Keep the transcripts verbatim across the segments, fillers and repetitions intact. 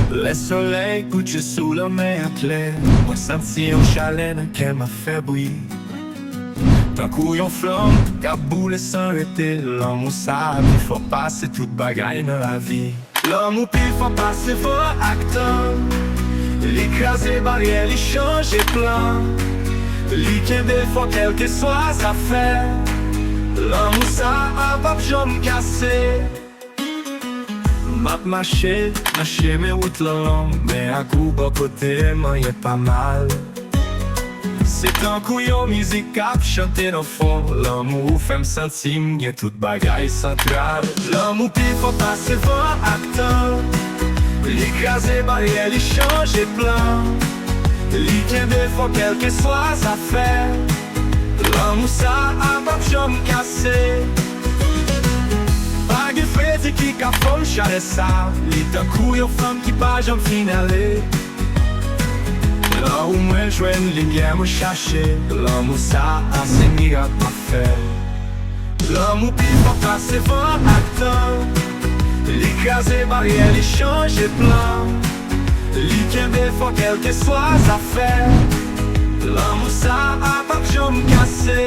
Lè solèy kouche sou lanmè a klè, mwen santi yon chalè nan kè m ap fè bri. Tankou yon flanm k ap boule san rete, lanmou sa a pi fò pase tout bagay nan lavi. Lanmou pi fò pase van ak tan. Li kraze baryè, li chanje plan. Li kenbe fò kèlkeswa zafè. Lanmou sa a p ap janm kase. M ap mache nan chemen wout lan long, men ak ou bò kote m, anyen pa mal. Se tankou yon mizik k ap chante nan fon. Lanmou ou fè m santi m gen tout bagay santral. Lanmou pi fò pase van ak tan. Li kraze baryè, li chanje plan. Li kenbe fò kèlkeswa zafè. Lanmou sa a p ap janm kase. Pa gen fredi ki ka fon chalè sa. Li tankou yon flanm ki pa janm fin ale. Lan ou mwen jwenn limyè mwen chache. Lanmou sa a se mirak m ap fè. Lanmou pi fò pase van ak tan. Li kraze baryè, li chanje plan. Li kenbe fò kèlkeswa zafè. Lanmou sa a p ap janm kase.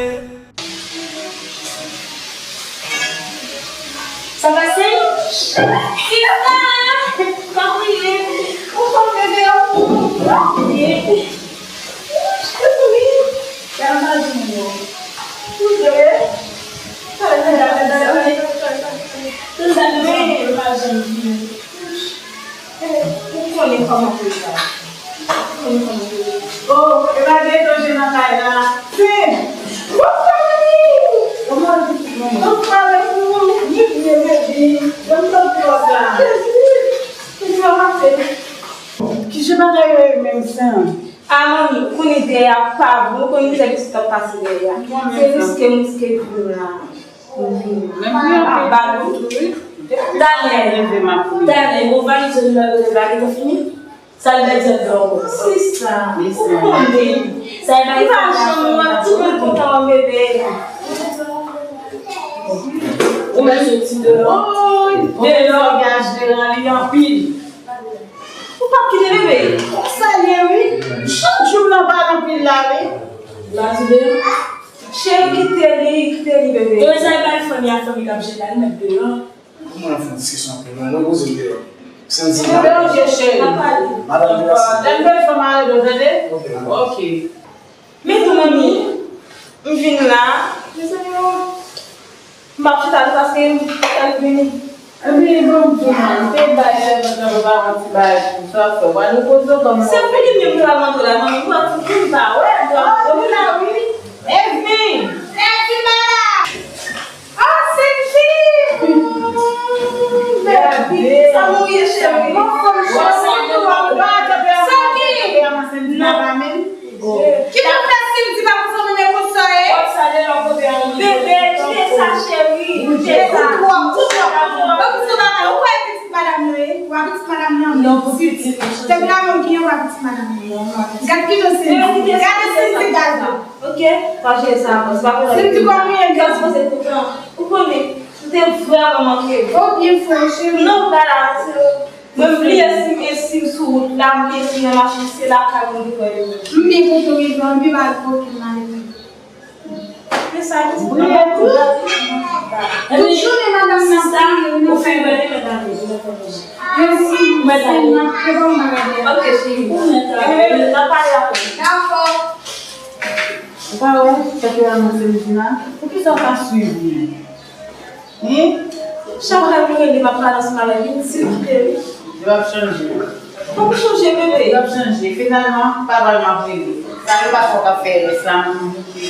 Sa pase? Sista! Kòman w ye? Ou fòm bebe, ou fòm bebe. Ou fòm bebe. Ou fòm bebe. Ou konnen kòman pou sa. Ou konnen kòman pou sa. Oh, e pa gen danje nan kay la. Fin! Wouy! Kòman w di tout moun? Tout pale pou ou. Ni byen, baby. Ban m tanpri w la. Jezi! Ki sa w ap fè? Ki jan bagay yo ye menm, Sam? A, manmi, ou konnen dèyè a pa bon, ou konnen mizè pitit ap pase dèyè a. Se riske m riske pou la. Menm li anpil tou, wi. Daniel, Daniel, bon, valiz yo nou lage, lage, nou fini. Sa l vle di ankò? Sista, ou konnen. Sa e bagay sa, tout moun kontan wè bebe. Ou mèt soti deyò. Oy, bon, deyò. Bagaj deran li anpil. Ou p ap kite bebe? Konsa l ye, wi. Chak jou m nan pale anpil la, wi. L ap di deyò. Cheri, kite li, kite li, bebe. Yo, sa e bay fanmi ak fanmi k ap jete la, li mèt deyò. Kòman n ap fè yon diskisyon anpil? Non, repoze m deyò. Sandy, bebe, ok, cheri. Madanm, mèsi. Lè m vin fè mare do, tande? Ok, madanm. Ok. Men tou, manmi, m vin la. Mezanmi, oh. M ap chita la paske m fèk vini. Epi, bon, m di w, man, m te bay sèvant lan pou ba yon ti bagay pou sa, fè w al repoze w kòm. Se pou li menm pral mande w la, manmi, pou ti pou li pa wè, pou li la, wi. Epi, Sèti pa la. Oh, Sèti! Bebe, sa mouye, cheri. Bon, bon, cheri. Sèti! Ki pou fè si m di pa konsa, mwen konsa, e? Bebe, kite sa, cheri. Kite sa. Ou twòp, ou twòp, ou twòp. Ou kwè pitit madanm nan, e? Ou a pitit madanm nan? Non, pitit. Te m la, mwen gen yon pitit madanm nan. Gad ki jan se. Gade si m di gaz la. Ok? Pa jere sa ankò, se pa vre. Si m di kòm mwen gen. Gaz, mwen se kontan. Ou konnen, m te vrèman manke. Oh, byen fè, cheri. Non, pa la, se Mwen, m bliye si m, si m sou wout la, m bliye si m nan machin, se lakay mwen gen wè yo. M byen kontan w rive, m pi mal okenn malere. Men sa, li di, tout jounen madanm nan sa, ou fè mwen renmen tande. Mèsi, sè m nan, se bon malere. Ok, cheri. Ou mèt la, n ap pale apre. Dakò. Ou pa wè, sa te anonse m di la? Poukisa w pa swiv li? Hen? Chak lè m rele, m ap pale ansanm avè l, li di l kite li. Yo ap chanje. Fòk ou chanje, bebe. Yo ap chanje. Finalman, papa l m ap rele. Sa yo pa fè w k ap fè erè sa, m bouke.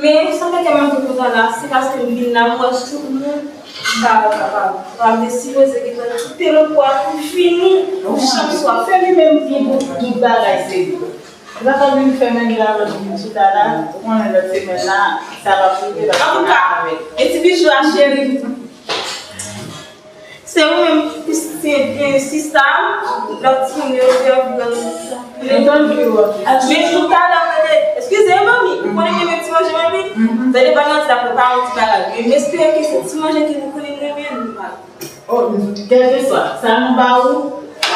Men, sa fè kè m ap di konsa la, se paske m vin la, m wè tout moun pa kapab. Pa vle sipoze gentan kite lòt bò a pou fini. Ou chans w ap fè li menm ki bout tout bagay se li. Ou pa ka vin fè men la lòt vin chita la, ou konnen lòt semèn la, sa p ap rive, l ap fini avèk. Antouka, e ti bijou a, cheri. Se ou menm ki se, e, sista, lòt timoun yo te anvi lòt sista. Men tout talè, tande, eskize, manmi, ou konnen gen menm ti manje, manmi? Sa depann nan ti la, pou pa yon ti bagay. Men m espere ke se ti manje ke nou konnen nou renmen, nou pa. Oh, kèlkeswa, sa nou ba ou, w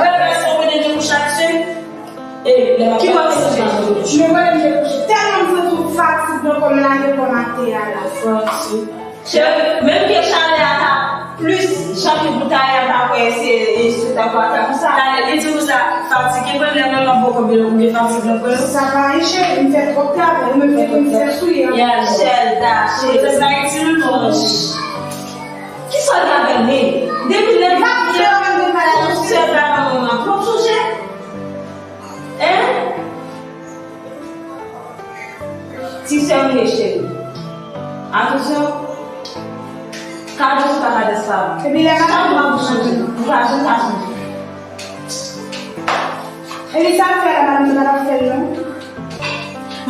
Ou wè, mwen se mwen de kouch ak se. E, lè m ap Ki wè se jan de kouch? Mwen mwen de kouch. Tèlman m santi yon fatig nan kò m lage kò m atè a la. Fatig. Cheri, menm ke chalè a ta plis, jan ke pou ta ye a ta kwè se, e, sou ta kwa ta pou sa. Talè, li di ou sa, fatig, e mwen lè mwen nan bòkò bèl ou gen fatig nan kò. Sa pa anyen, cheri, m fè twòp travay, ou menm fè twòp travay sou li an. Ya, chèl, ta, cheri. Se sa ki di nou non. Ki sòl gade men? Depi lè m ap fè yon bagay, yon sèl bagay, mwen, mwen, twòp sonje. Hein? Ti sè m ye, cheri. Atansyon. Kadans pa kadans pa. Epi lè m ap Sa m ap chanje. Ou pa janm ka chanje. Epi sa m fè la, madanm, m pa t ap fè l non.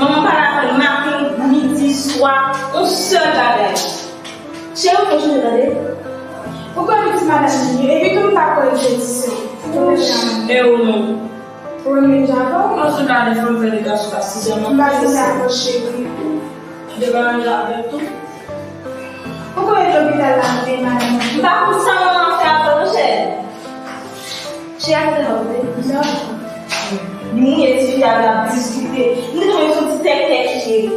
Manman pa t ap fè l maten, midi, swa, yon sèl bagay. Cheri, ou fò chanje tande. Ou konn ti madanm li ye, epi tou m pa kwè l se ti sè. E ou non. Ou renmen jan avè w? Mwen sou gade fanm fè de gason pa sizyèm an. M pa vin dakò, cheri. Ou te pa renmen l avè l tou? Ou konnen lopital la, m te malad. M pa konn sa manman fè avè w, non, chè. Chè a te la, ou te. Li mouye tifi a, l ap diskite. Li tonbe sou ti tèktèk, cheri.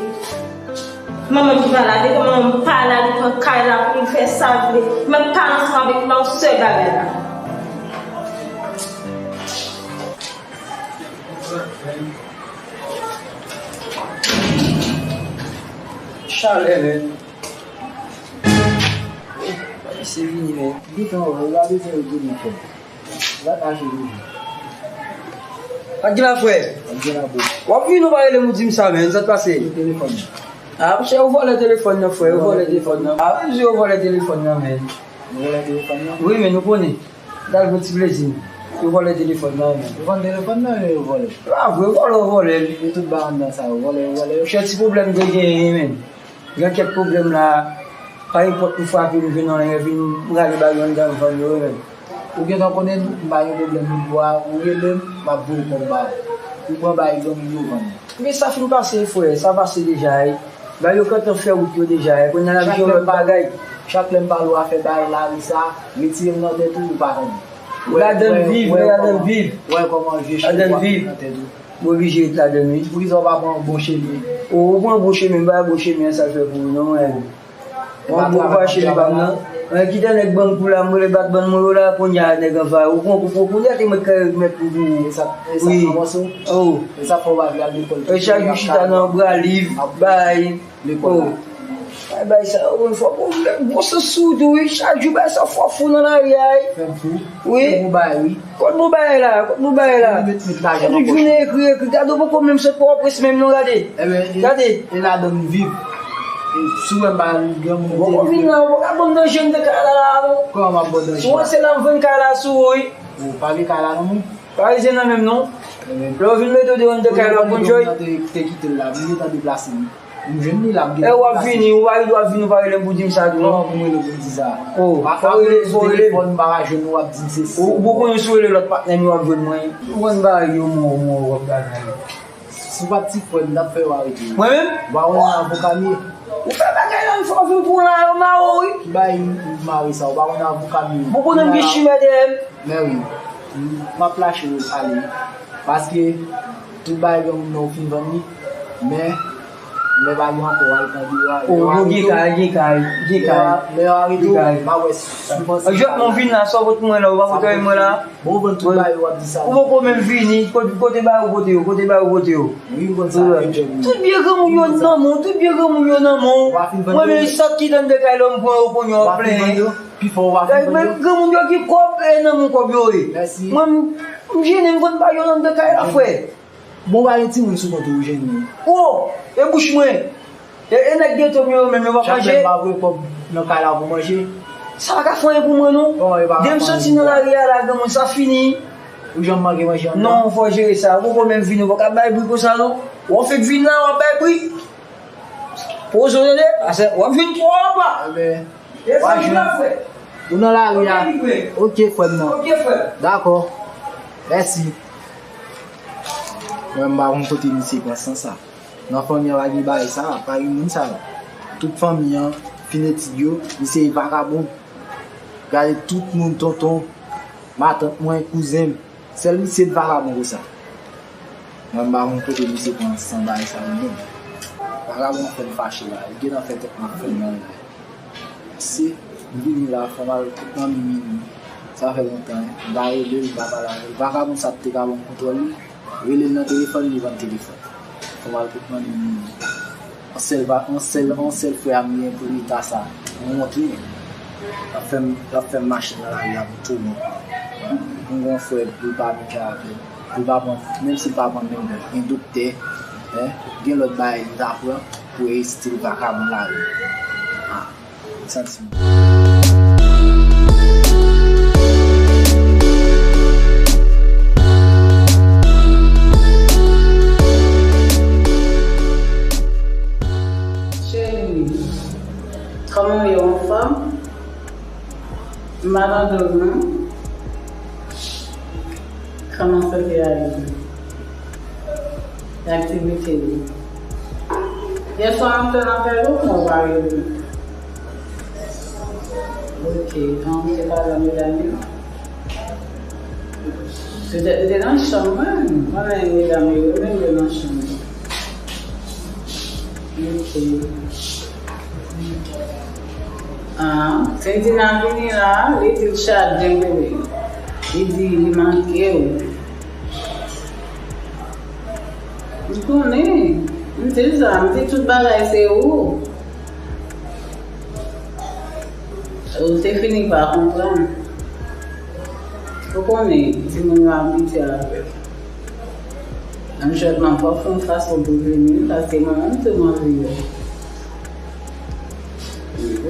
Manman ki pa la, depi manman pa la, li pran kay la pou li fè sa l vle. Mwen pa ansanm avèk nan sèl bagay la. Chalè nèt. Se vini, men. Gentan, ou pa bezwen rete nan fè. Ou pa ka jwe toujou. Ak gen la, frè. Ak gen la, bro. W ap vin ou pa rele m ou di m sa, men. Sa t pase? Nan telefòn. Ah, monchè, ou vòlè telefòn nan, frè. Ou vòlè telefòn nan. Ah, wi, ou vòlè telefòn nan, men. Ou vòlè telefòn nan? Wi, men nou konnen. Dal fè ti plezi. Ou vòlè telefòn nan, men. Ou vann telefòn nan, men ou vòlè. Ah, vre, vòlè, ou vòlè. E tout bagay anndan sa, ou vòlè, ou vòlè. Monchè, ti pwoblèm te genyen, men. Gen kèk pwoblèm la, pa enpòt ou frape m vin nan lè vin rale bagay anndan m vann yo menm. Ou gentan konnen m pa gen pwoblèm, ou bwa, ou rele m, m ap voye kòb ba ou. Ou pran bagay gang yo vann. Men sa fin pase, frè, sa pase deja, wi. Bagay yo gentan fè wout yo deja, wi. Kounye a n ap jwenn lòt bagay. Chak lè m pale w afè bagay lari sa, retire m nan tèt ou, ou pa tande. Ou ladan l viv, ou ladan l viv. Wè kòman vye chèn w ap met nan tèt ou. M oblije ret ladann wi. Poukisa w pa pran yon bon chemen? O, ou pran bon chemen, m pa bon chemen an, sa l fè pou ou non, mwen. Yon bon pa chemen pa m nan. Mwen kite nèg ban m kou la, m rele bat bann mwen yo la, kounye a nèg anvayi. Ou pran kou pou kounye a te mwen kay mèt pou pou. E sa, e sa pran mòso? O. E sa fè w pa vle al lekòl. E chak jou chita nan bra liv, bay. Lekòl la. Ay, bay sa yo, fò pou gwo sans sou tou, wi. Chak jou bay sa fò fou nan lari a, wi. Fè m fou. Wi. Fè m fou bay, wi. Kot bon bagay la, kot bon bagay la. Tout jounen ekri, ekri. Gade, ou poko menm sot pou w près menm non, gade. Gade. E ladan m viv. E si w wè m pa granmoun. Bon, ou vin la, ou ka ban m danje m de kay la, la, non. Kòman m ap ban w danje? Si w wè se la m vann kay la sou ou, wi. Ou pa gen kay la non, mwen. Parizyen nan menm non. Lè w vin mete w deyò anndan kay la, w konn jwe. Te, te kite l la, m gentan deplase m. M jwenn li la, m gentan deplase. E w ap vini, w pa, w ap vini, w pa rele m pou di m sa tou non. Kòman pou m rele w pou m di sa? O, fò w rele, fò w rele. Telefòn, m pa ka jwenn ou, w ap di m se si. Ou, ou konnen si w rele lòt patnè m yo, w ap jwenn mwen. Ou konn bagay yo, mwen, mwen, w ap bagay. Si w pa t ti frè m, m t ap fè yo arete w. Mwen menm? Ou pa konnen avoka m ye? Ou fè bagay la, m fè w vin pran la, yo mare w, wi. Ki bagay m mare sa, ou pa konnen avoka m ye? Ou konnen m gen chimè dèyè m. Men wi, m ap lache w ale. Paske tout bagay gen moun nan ou fin vann li. Men, lè pa gen ankò, w al pran deyò a. O, gen kay, gen kay, gen kay. Lè yo arete w, m pa wè si w panse. Jòt mwen vin la, sa w pot mwen la, ou pa pot mwen la. Bon, ou vann tout bagay, w ap di sa. Ou poko menm vini, kote, kote bagay ou pote yo, kote bagay ou pote yo. Wi, ou konn sa, wi. Tout byen granmoun yo nan men w, tout byen granmoun yo nan men w. Mwen menm sòt kite anndan kay la, m pran yo kounye a w ap plenyen. Pi fò w ap vann yo. Granmoun yo ki kòb, e nan men w kòb yo ye. Mwen, m, m jennen, m vann bagay yo anndan kay la, frè. Bon, pa gen timoun sou kont ou, ou jennen. O, e bouch mwen. E, e nèg geto m yo menm, yo p ap manje. Chak lè m pa voye kòb nan kay la pou manje. Sa pa ka fè anyen pou mwen non. Depi m soti nan lari a la, granmoun, sa fini. Ou janm manke manje anndan? Non, fò w jere sa. Ou poko menm vini, ou pa ka bay bri konsa non. W ap fèk vin la, w ap bay bri. Poze w tande, paske w ap vin twò apa. Enben, e sa w ap fè. Ou nan lari a. Ok, frè m nan. Ok, frè. Dakò. Mèsi. Mwen, m pa konn kote misye pran sans sa. Nan fanmi an pa gen bagay sa, pa gen moun sa. Tout fanmi an fin etid yo, misye e vakabon. Gade tout moun, tonton, matant mwen, kouzen m, sèl misye t vakabon konsa. Mwen, m pa konn kote misye pran san bagay sa yo menm. Vakabon fè m fache la, li gentan fè tèt mwen fè m nan. Se, m vini la, fò m al kot manmi Mimi. Sa fè lontan, m pa rele l, m pa pale avè l. Vakabon sa t te ka ban m kontwòl li. Rele l nan telefòn, li pa nan telefòn. Fò m al kot manmi Mimi. Yon sèl va, yon sèl, yon sèl frè a m gen pou leta sa. Yon wont wi. L ap fè m, l ap fè m mache nan lari a pou tounen. M gen yon frè, pou l pa menm jan avè m. Pou l pa pran, menm si l pa pran menm, gen doktè, en, gen lòt bagay li ta pran pou estil vakabon lari. Ah. Santi m. Cheri, kòman w ye, w anfòm? M pa tande w non. Kòman sante a ye? Aktivite yo. Yèswa m te nan apèl ou, men ou pa rele m. Ok, an, ou te pale a medam yo? Petèt li te nan chanm mwen, m konnen medam yo, yo menm yo nan chanm yo. Ok. Ah, Sendina vini la, li di l chaje bebe. Li di li manke w. M konnen. M di l sa, m di tout bagay se ou. Ou te fini pa konprann. Ou konnen, timoun yo abitye avè m. Nan jwèt lan, fò w fè yon fason pou vini, paske mwen menm tou m anvi yo.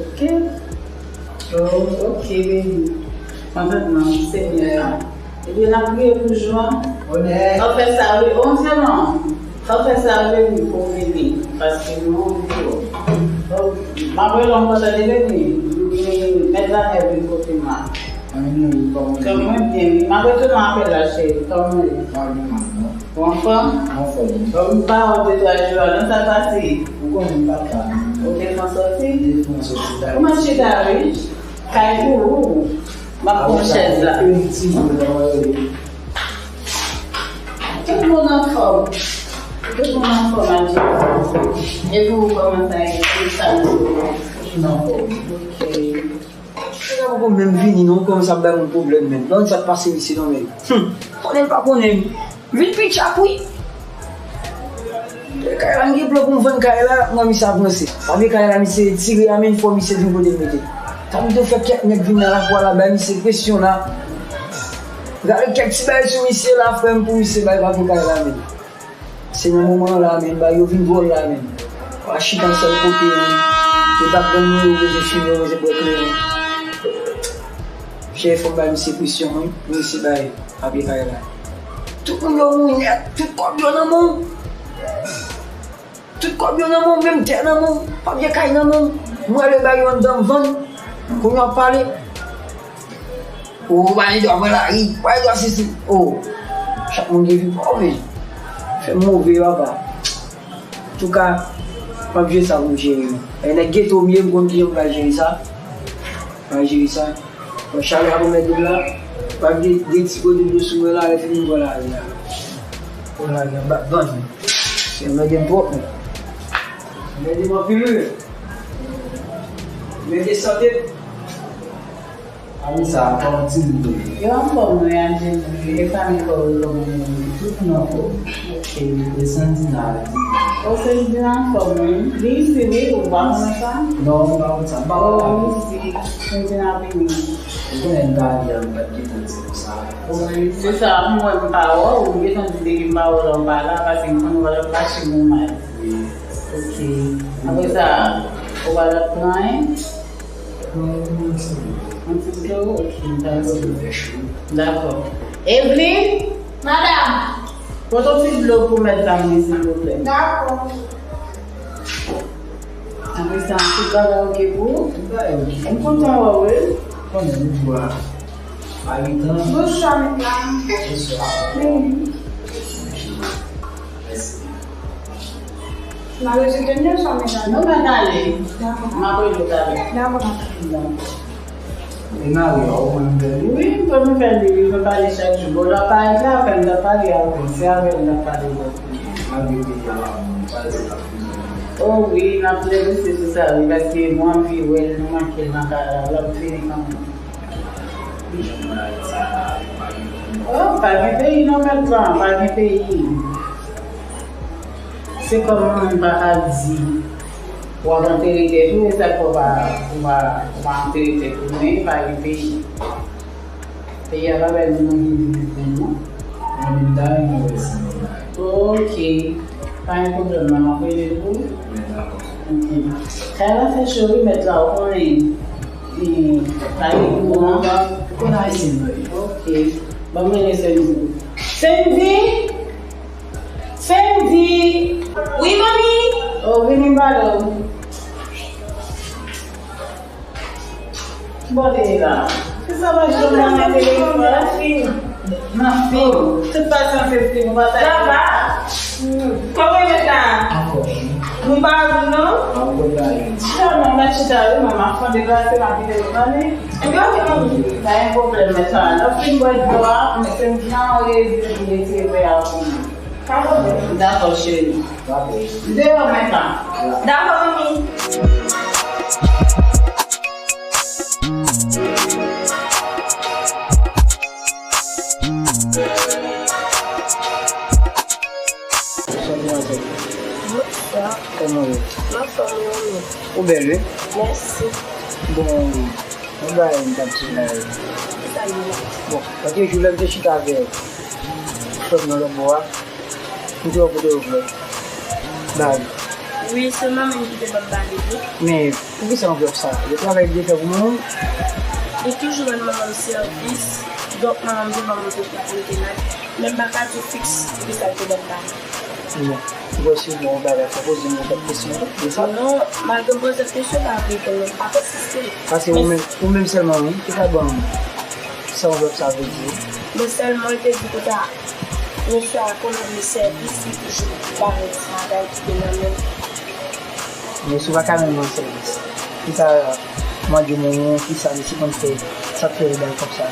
Ok. Oh, ok, baby. Kontantman, se byen. Ebyen, n ap priye pou jou an. Onè. Fò w fè sa, wi. Oh, Dye non. Fò w fè sa, wi, baby, pou w vini. Paske nou anvi yo. Oh, m ap rele w ankò, tande, baby. Mèt Daniel vin kote m la. Kòman w ye? Kòman w ye? Kòman w ye? M ap retounen apèl la, cheri. Kòman w ye? Pa gen mal, non. Ou anfòm? Anfòm. Bon, m pa wè w de twa jou a, non, sa pase? Ou konnen m pa ka. Ou te fè yon sòti? Te fè yon sòti, da. Kòman chita, wi? Kay pou ou. M ap pran chèz la. Yon ti jou, non, wi. Tout moun anfòm. Tout moun anfòm, Adje. E pou ou, kòman sa ye? Tout sa nou. Tout moun anfòm. Ok. Nèg la poko menm vini non, kòmanse ap bay moun pwoblèm menm. Donn sa k pase misye non menm. Hum, konnen l pa konnen m. Vin pitch ap wi. Kay la m gen plan pou m vann kay la, mwen misye ap ranse. Paske kay la misye retire a menm fò misye vin kote l mete. Sa m te fè kèk nèg vin nan lakou a la bay misye presyon la. Gade kèk ti bagay sou misye la frè m pou misye bay papi kay la menm. Se nan moman an la menm, bagay yo vin dwòl la menm. W a chita sèl kote, yo t ap vann nou, yo poze fime, yo poze bwè kleren. Chè, fò m bay misye presyon, wi, pou misye bay papye kay la. Tout moun yo mouri nèt, tout kòb yo nan men w. Tout kòb yo nan men w, menm tè nan men w, papye kay nan men w. Mwen ale bay yo anndan m vann, kounye a w ap pale. O, pa gen dwa pran lari, pa gen dwa sesi. O, chak moun gen vi pa w, men. Fè m move, papa. Antouka, m ap jere sa pou m jere. E nèg geto m ye, m konn kijan m pral jere sa. M pral jere sa. Bon, chalè ap anmède m la. M ap de, de ti kote dlo sou mwen la, lè fini m pran lari a. Pran lari a, bat bann. Se anmède m twòp, men. Anmède m anpil, wi. Anmède sante. Ami sa, kòman ti moun yo ye? Yo anfòm wi, Angeline. E fanmi pa w yo kòman yo ye? Tout moun anfòm. Ok. E Sandina a di? O, Sandina anfòm wi. Li isi wi, ou pa konnen sa? Non, m pa konn sa. M pa konn sa. O, li isi. Sandina vini. Ou konnen m ta di a, m pa t gentan di konsa. Wi, se sa, m wè m pa wè w, m gentan di depi m pa wè w la, w pa la, paske m konn ou pa t ap mache m ou mal. Wi. Ok. Apre sa, ou pa t ap pran anyen? Yon ti dlo? Ok, dakò. Dakò. Evelyn? Madam. Pote yon ti dlo pou mèt la mwen, silvouplè. Dakò. Apre sa, tout bagay ok pou ou? Tout bagay ok. M kontan wè w, wi. Konnen nou dwa. Pa gen tan. Bonswa, mèt la. Bonswa. Vini. Ok. Mèsi. N a rezève yon chanm, medam. Nou mèt ale. Dakò. M ap rele w talè. Dakò, madam. E mari a, ou pran nouvèl li? Wi, m pran nouvèl li, wi, mwen pale chak jou. Bon, lè w parèt la, apre m t ap pale avè w, se avè w m t ap pale la. Malgre peyi a pa bon, ou pa di l ap fini. O wi, n ap negosye sou sa, wi, paske mwen anvi wè l, nou manke l nan kay la, l ap vini kanmenm. Jan mwen Ayiti a, pa gen peyi. O, pa gen peyi non, mèt lan, pa gen peyi. Se kòm moun pa ka di w ap antere tèt ou, e sa k fè w pa, ou pa, ou pa antere tèt ou, men pa gen peyi. Peyi a pa bay moun anvi viv menm non. Mwen menm ta renmen wè si mwen la. Ok. Pa gen pwoblèm non, m ap rele l pou ou. Men dakò. Ok. Kay la fè cho wi, mèt la, ou konnen. E, pa gen kouran. Ou konn Ayisyen mwen ye. Ok. Ban m rele Sendy. Sendy! Sendy! Wi, manmi! O, vini m pale w. Kibò w te ye la? Kisa w pa jwenn mwen nan telefòn? Nan fim. Nan fim. Tout pasyans se fim, ou pa sa. Sa va? Kòman w ye la? Ankò. Nou pa vin non? Ankò pa vin. Chita non, mèt chita wi, mwen m ap fè deplase, m ap kite nou tande. Ebyen, ok, manmi. Pa gen pwoblèm, mèt la. Lè w fin bwè dlo a, mèt Sendy an redi pou retire vè a pou mwen. Dakò, cheri. M deyò mèt la. Dakò, manmi. Bonswa, madmwazèl. Bonswa. Kòman w ye? M anfòm, e ou menm? Ou bèl, wi. Mèsi. Bon, Yon bagay m t ap di la. Bon, lòt jou lè m te chita avè frè m nan lòt bò a, m te wè kote yo vle. Bay. Wi, se manman m ki te ban m bagay yo. Men, poukisa anvlòp sa? Yo travay byen fè pou manman m? Li toujou rann manman m sèvis, donk manman m te ban m yon pòt pou m te bay. Men m pa ka di w fiks poukisa l te ban m bagay. Bon, ou wè si w gen yon bagay, fò poze m yon kèk kesyon tou, de sa? Non, malgre m poze l kesyon, pa reponn non, m pa pèsiste. Paske ou menm, ou menm sèlman, wi, ki ka ban m sa anvlòp sa vle di. Mwen sèlman, li te di kouta, mesye a konnen li sèvis, li toujou ba mwen ti bagay ki te nan men l. Men si w pa ka rann mwen sèvis, kisa mande moun, kisa misye konn fè, sa k fè l bay kòb sa?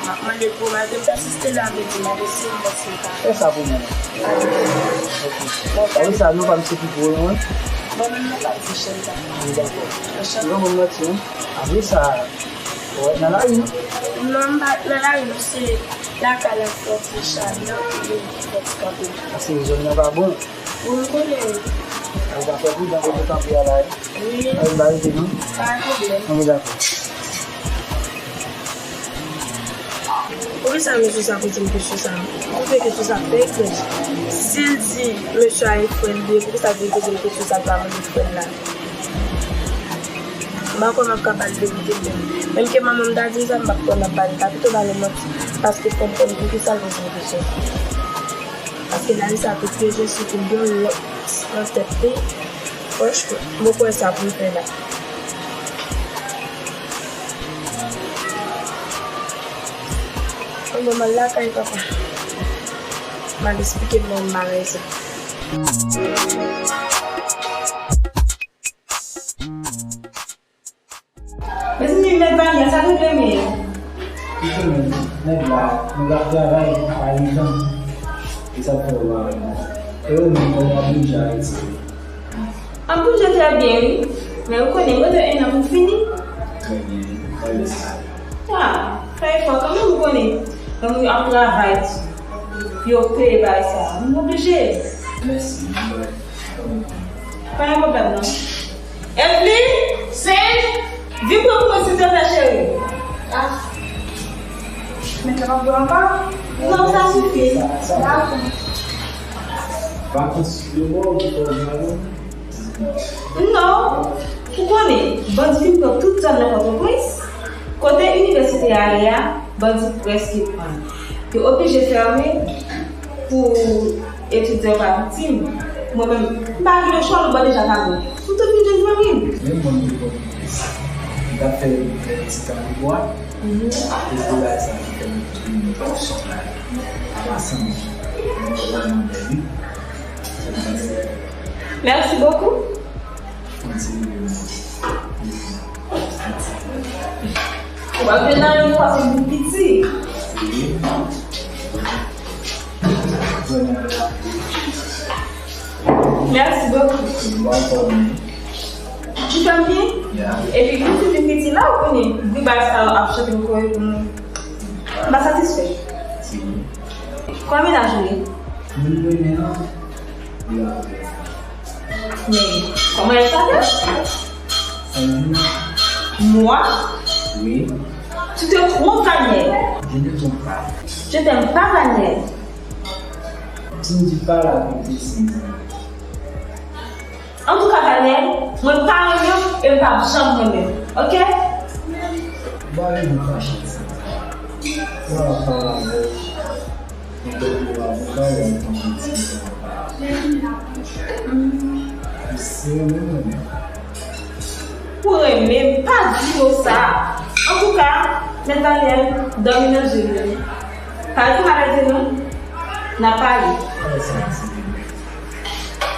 M ap mande pou w, malgre m pèsiste la, m di mande si m wè si m ka. Fè sa pou mwen. Ok. Apre sa, non pa m se Pipo, non? Bon, men non pa m se Chèlda. Dakò. Chèlda. Non, bon, mèsi, wi. Apre sa, w nan lari, non? Non, m pa nan lari, non, se lakay la fè ti chalè, epi fè ti kanpe. Paske zòn nan pa bon. Wi, m konnen. Ou pa fè pridan kote w kanpe a la, wi. Wi. Ay, m pa rete, non? Pa gen pwoblèm. Anben, dakò. Poukisa mesye sa poze m kesyon sa? Poukisa kesyon sa fè eksprè? Si l di mesye a e frè l ye, poukisa l vin poze m kesyon sa, l pa mande frè l la? M pa kwè m ap ka ba l verite menm. Menm ke manman m ta di m sa, m p ap kwè m ap ba l, m ta pito ba l yon manti, paske fò m konn poukisa l poze m kesyon sa. Paske Larisa te pyeje sou kou yon lòt nan tèt li. Franchman, m poko wè sa pou l fè la. Bon, m al lakay papa. M al esplike manman m bagay sa. Mezanmi, mèt Vania, sa regle men. Kite men, nèg la, nèg la ap travay, pa ijan. E sa fè w pa wè l. E ou menm, kòman w ap bouje Ayiti? M ap bouje trè byen, wi. Men ou konnen, mwen gen en an pou m fini. Trè byen, trè byen sa. Ah, fè efò kanmenm, ou konnen. Lè moun ap travay, yo peye bagay sa. Moun oblije. Mèsi, mwen. Pa gen pwoblèm, non. Evelyn, Sage, vin pran pou mwen, silvouplè, cheri. Ah. Men sa p ap bon ankò? Non, sa sifi. Dakò. Vakans yo ba w ki fè w vin avè m? Non. Ou konnen, bandi fin pran tout zòn nan Pòtoprens. Kote inivèsite a ye a, bandi prèske pran l. Yo oblije fèmen pou etidyan yo pa viktim. Mwen menm, m pa gen lechwa, nou ba deja kado. Nou tout vin jwenn fanmi m. Men mwen, m te konn sa. M t ap fè yon ti tan pou bwa. Mhm. Apre bagay sa ki fè m vin nan pwodiksyon la. An pasan, mwen vrèman bèl, wi. Se konsa. Merci beaucoup. Mwen se William. W ap vin nan yon fason vin piti. Merci beaucoup. Ou fè m byen? Epi, pou ti vin piti la, ou konnen, gri bagay sa yo ap chante m kore pou nou. M pa satisfè. Kòman mennaj ou ye? Moun mwen renmen an, li la. Men, kòman èl s'apèl? Sandrina. Moi? Oui. Tu te trompes, Daniel. Je ne me trompe pas. Je t'aime pas, Daniel. Tu ne dis pas la vérité, Sandrina. Antouka, Daniel, mwen pa renmen w e m p ap janm renmen w, oke? Ba li yon kachèt sa. Mwen ap pale avè w. Mwen te di w avoka, ou ap konn piti. Ou se renmen mwen menm. Pou renmen m, pa di mo sa. Antouka, mèt Daniel, dòmi nan je m. Pa di maladi non. N ap pale.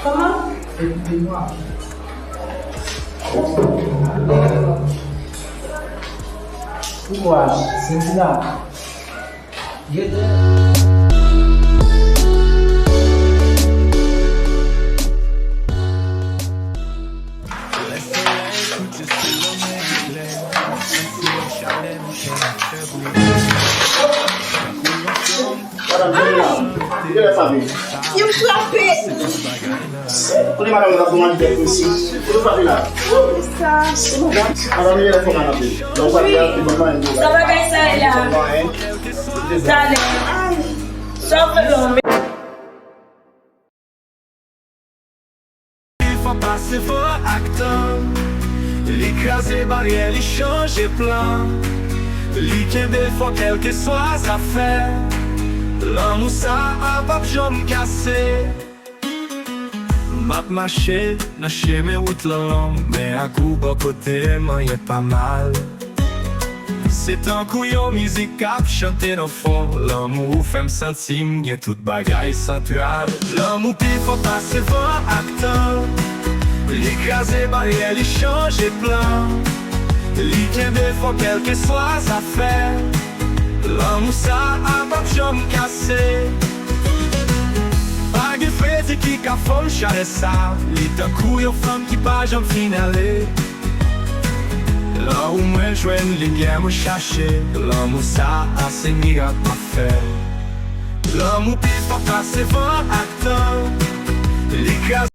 Kòman? Écoutez-moi. Bon kouraj, Cynthia. Get. Madanm, vini la. Kilè sa vini? Yo frape. Kote madanm nan pou mande tèt mesye? Kote frape la? Sa. Madanm, li fò malad. Donk, frape la, li ban mwen. Sa bagay sa ye la. Talè. Sa w fè non, men. Li fò pase van ak tan. Li kraze baryè, li chanje plan. Li kenbe fò kèlkeswa zafè. Lanmou sa a p ap janm kase. M ap mache nan chemen wout lan long, men ak ou bò kote m, anyen pa mal. Se tankou yon mizik k ap chante nan fon. Lanmou ou fè m santi m gen tout bagay santral. Lanmou pi fò pase van ak tan. Li kraze baryè, li chanje plan. Li kenbe fò kèlkeswa zafè. Lanmou sa a p ap janm kase. Pa gen fredi ki ka fè m chalè sa. Li tankou yon flanm ki pa janm fin ale. Lan ou mwen jwenn limyè mwen chache. Lanmou sa a se mirak m ap fè. Lanmou pi fò pase van ak tan. Li kraze